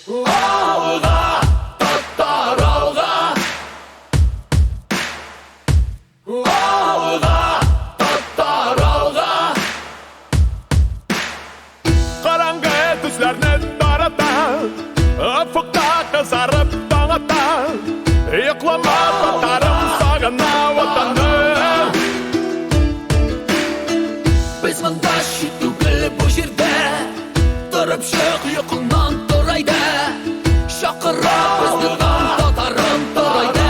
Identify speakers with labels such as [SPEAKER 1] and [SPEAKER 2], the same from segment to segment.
[SPEAKER 1] Алга, татар, алга! Алга, татар, алга!
[SPEAKER 2] Караңгы төсләрне тарата, Офыкта кызарып таң ата. Йоклама, татарым, сагына ватаным.
[SPEAKER 1] Без монда чит түгел бу җирдә. Торып чык йокыңнан, тор әйдә. Чакыра безне таң, татарым, тор әйдә.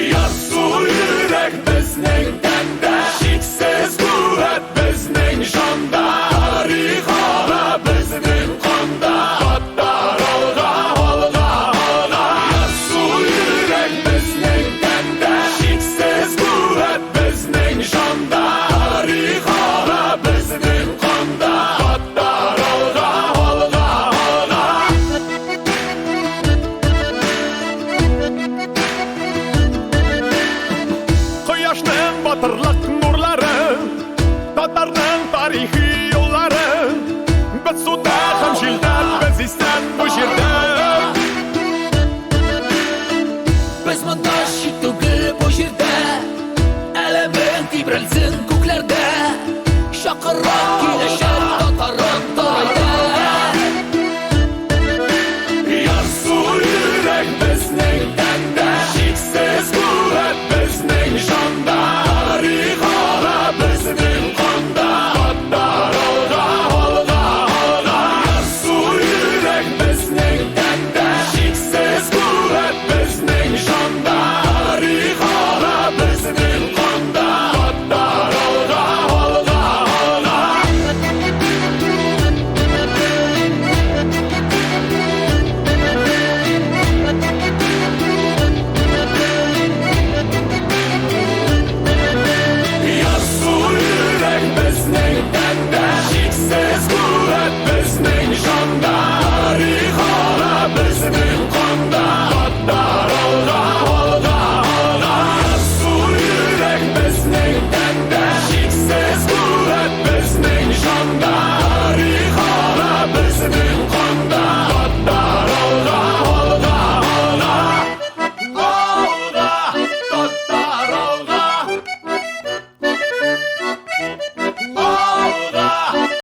[SPEAKER 2] Ярсу йөрәк безнең тәндә, Чиксез куәт безнең җанда. Тарих ага безнең канда. Татар, алга, алга, алга! Ярсу йөрәк безнең тәндә, Чиксез куәт безнең җанда. Тарих ага безнең канда. Татар, алга, алга, алга! Кояшның батырлык нурлары, Татарның тарихи юллары. Без суда